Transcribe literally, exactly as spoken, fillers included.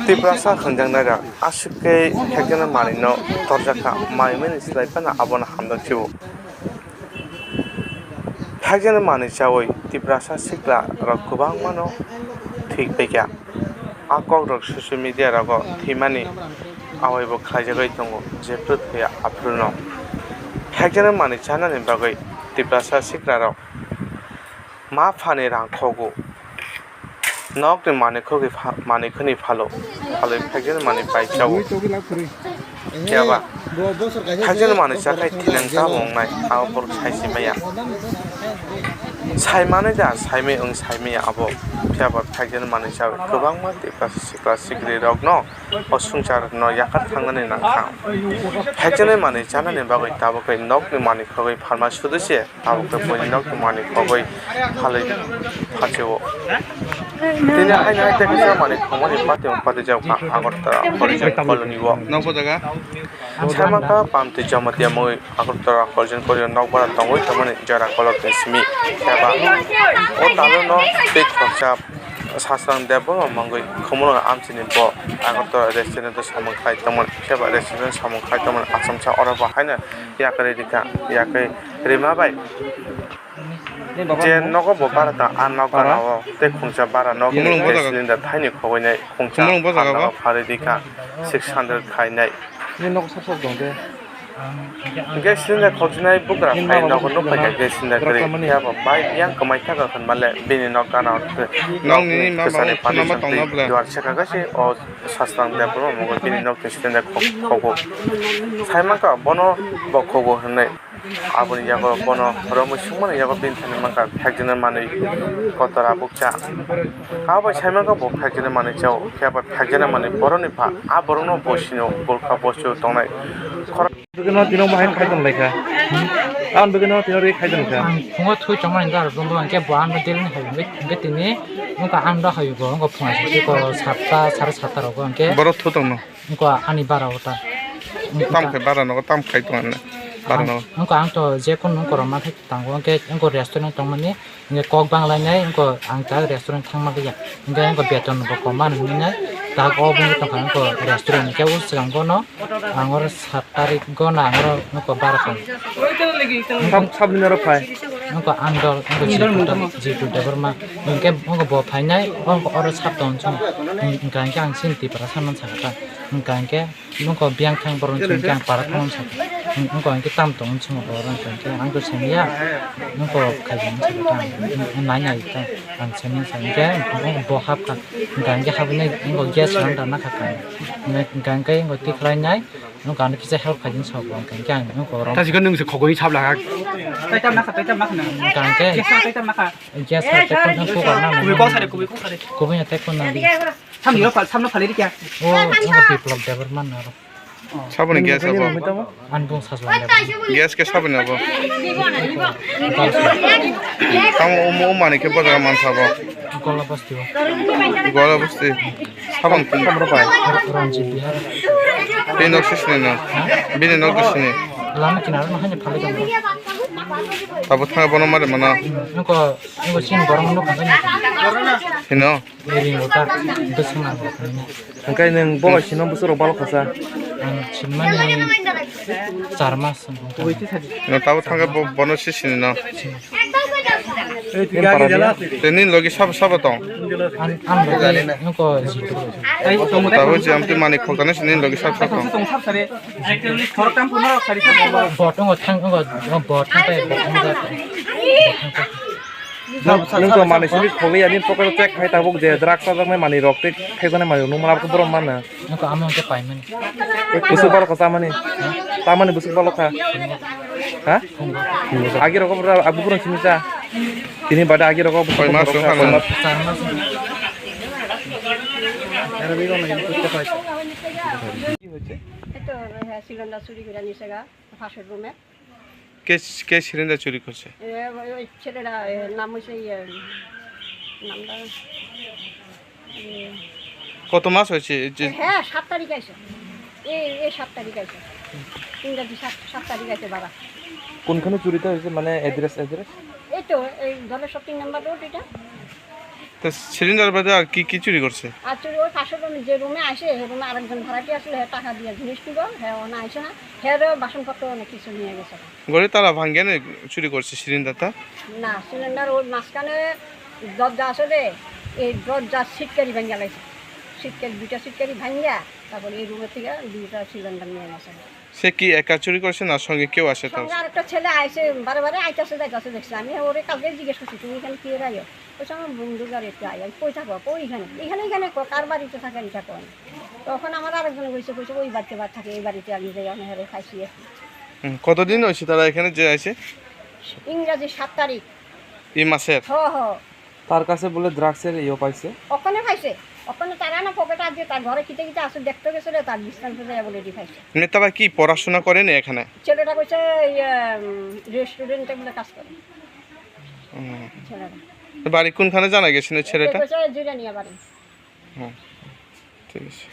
Tiprasa hwnjaknairok aswk khe phekjani manwino torjakha, maimani slai phano abono hamjak sio. Phekjani manwi chawi Tiprasa sikla rok kwbangmano thwi paikha. A kokrok social media rogo thwimani awaibo khlaijagwi tongo, jephru thwiya aphruno. Phekjani manwi chanani bagwi Tiprasa sikla rok ma phani rang khogo. Nokni manwi khogwi pha-, manwi khoni phalo, phalwi phekjani manwi pai chao. Phiya ba, phekjani manwi chakhai thinang tamo wngnai, abo borok sai si maya. Sai manwi da, sai maya wng sai maya abo. Phiya ba phekjani manwi chawi kwbangma Tiprasa sikla sikli rokno o swngcharno yakar thangnani nangkha. Phekjani manwi chanani bagwi tabukhe nokni manwi khogwi pharma sudu se. Tabuk khe buini nok tongmani khogwi phalwi phalsio. Tini haino hai tei kisa manwi thwngmani patwi patwi jao kha Agartala Horizon Colony o. Nok bo jaga? Saimangkha Pamtwi Jamatia mui Agartala Horizon Colony o nok bara tongwi tongmani jora kolok ni simi. Phiya ba o talo no tei khoroksa Sasrang Debbarma mungwi khumulwng amchini bo Agartala restaurant o samung khai tongmani. Phiya ba restaurant o samung khai tongmani achomsa oro bo haino yakarwi rikha, yakwi rima bai je nogo bo bara tong, a nok gana o tei khungsa bara nok ni gas cylinder thaini khogwi nai khungsa pharwi rikha, six hundred khainai. Gas cylinder khojinai bugra phai nogo nukphai kha gas cylinder kwrwi, phiya bo bai yang kwmai thaka hwnba le bini nok gana o. Nokni kwchani pati tongma tongma bwle. Duar saka khe se o Sasrang Debbarma mungwi bini nok ni cylinder khogo. Saimankha bono bo khogo hwnwi. Aboni yago bono romwi sukmani yago bini thani mankha phekjani manwi kotora bukcha. Abo saimankha bo phekjani manwi chao, phiya ba phekjani manwi borokni pha, a borokno bo sino, bulkha bosu tongnai. Khorok Bwkhe no tino bahai khai ton lai kha. Ang bwkhe no tino ri khai ton kha. Ang phungo thui tongmani dara rombo hwnkhe bo ano delni hai hwnkhe tini wngkha ang da hai bo wngkha phungo sisi ko satta sare satta rogo hwnkhe. Borok thu tongno. Wngkha ani bara ota. Tam khai bara nogo tam khai ton anna. Bara nogo. Wngkha ang to je kun wngkha roma khai tango hwnkhe wngkha restaurant tongmani. Hingke kok bang lainai, wngkha ang ta restaurant thangma khe ya. Hingke wngkha beton bo kom mano hinwi tak o bini tongkha wngkha restaurant hingke o swnamgo no ang oro sat tarik go na ang oro wngkha bara kha. Sab-, sabni oro phai? Wngkha ang dol, wngkha Jitu Debbarma, Jitu Debbarma. Hingke wngkha bo phainai, wngkha oro sab tong song. Hingka hingke ang sini Tiprasa man sakha ta. Hingka hingke Nokho biyang thang borok chwng khe ang para thang sakha. Nokho hwnkhe tam tong chwng borok hwnkhe ang to saniya. Nokho khaijani sakha ta ang nai nai ta ang sani sakha hwnkhe bo hapkha. Hwnkha hwnkhe habinai nokho gas rang da nakha kha. Hwnkha hwnkhe nokho tikhlai nai nokho ano kisa help khaijani sakha hwnkha hwnkhe ang nokho rong. Tajikha nwng se khogoi sabla kha. Taitam nakha taitam nakha nang. Hwnkha hwnkhe. Kisa taitam nakha. Gas kha tei phone thang kubar nang. Kubui kok sare kubui kok sare. Kubui ya tei phone nang di. Samni rok pal, samno phalwi rikya. O, wngkha Biplab Debbarma aro. Saboni gas abo. Ani bung sajwang Debbarma. Gas ke saboni abo. Tamo umo umani ke bojaga mansa bo. Gola bosti o. Gola bosti. Sabon kin. Ranjit Bihar. Bini nok sisini no. Bini nok sisini. Lama kinaro no hanya phalwi tong. Abo thang bono mare mana. Nokho, nokho sin borok no khanai. Sino. Ring rota bwswk nang rok nini. Hwnkhe nwng bo bai sino bwswk rok balo khasa? Ang sinmani char mas wngkha. No tabo thangkhe bo, bono si sinino. Tei nini logi sabo sabo tong? Ang, ang logi nokho Jitu. Tabo je amtwi mani khokjana si nini logi sabo sabo tong? Bo tongo thang, bo thang pai, bo thang pai. Nwng, nwng to manwi simi khogwi ani pocket check khai tabuk je drugs chajaknai manwi rok tei thaijaknai manwi rok nung mano abo khe borom mano. Nwng to amo hwnkhe paimani. Bwswk balo kho chamani? Tamani bwswk balo kha? Ha? Agi rok bo abo borom simi cha. Tini bade agi rok bo. Koi mas wngkha nung? Char mas wngkha. এই তো, হ্যাঁ, সিলিন্ডার চুরি করে নিছে গা, পাশের রুমে। কে, কে সিলিন্ডার চুরি করছে? এ, ওই, ওই ছেলেরা, এ, নাম হচ্ছে, ইয়ে, নামটা, ইয়ে, কত মাস হয়েছে এই যে? হ্যাঁ, সাত তারিখ আইছে। এই, এই সাত তারিখ আইছে। ইংরাজি সাত, সাত তারিখ আইছে বাবা। কোনখানে চুরিটা হয়েছে? মানে অ্যাড্রেস, অ্যাড্রেস? এই তো, এই ধলেশ্বর তিন নম্বর রোড এটা। তো সিলিন্ডার বাদে আর কি কি চুরি করছে? আর চুরি ওই পাশের রুমে, যে রুমে আসে, এই রুমে আরেকজন ভাড়াটি আসলে, হে টাকা দিয়ে জিনিস নিব, হে ওনা আইসে না, হে বাসনপত্র অনেক কিছু নিয়ে গেছে। ঘরে তালা ভাঙে না, চুরি করছে সিলিন্ডারটা? না, সিলিন্ডার ওই মাঝখানে দরজা আছে যে, এই দরজা সিটকারি ভাঙিয়া লাইছে। সিটকারি, দুইটা সিটকারি ভাঙিয়া তারপরে এই রুমের থেকে দুইটা সিলিন্ডার নিয়ে গেছে। সে কি একা চুরি করছে না সঙ্গে কেউ আছে তার? সঙ্গে আরেকটা ছেলে আইছে, বারে বারে আইতাছে যাইতাছে দেখছি। আমি ওরে কালকে জিজ্ঞেস করছি, "তুমি এখানে কি এর আইও?" বলছে, "আমার বন্ধু গাড়ি একটু আই।" আমি, "কই থাকো?" "কই এখানে।" "এখানে, এখানে কো-, কার বাড়িতে থাকে এটা কো?" তখন আমার আরেকজন কইছে, কইছে, "ওই বাড়িতে বাদ থাকে, এই বাড়িতে আমি যাই, আমি হেরে খাইছি আর কি।" হুম, কতদিন হয়েছে তারা এখানে যে আছে? ইংরাজি সাত তারিখ। এই মাসের? হ, হ। তার কাছে বলে ড্রাগসের ইয়ে পাইছে। ওখানে পাইছে, ওখানে তারা না পকেটে আছে, তার ঘরে কিতে কিতে আছে দেখতে গেছিল, তার বিছনাতে যায় বলে দি পাইছে। মানে তারা কি পড়াশোনা করেনি এখানে? ছেলেটা কইছে, ইয়ে, উম, রেস্টুরেন্টে বলে কাজ করে হুম। ছেলেটা। তো বাড়ি কোনখানে জানা গেছে না ছেলেটা? কইছে জিরানিয়া বাড়ি। হুম, ঠিক আছে।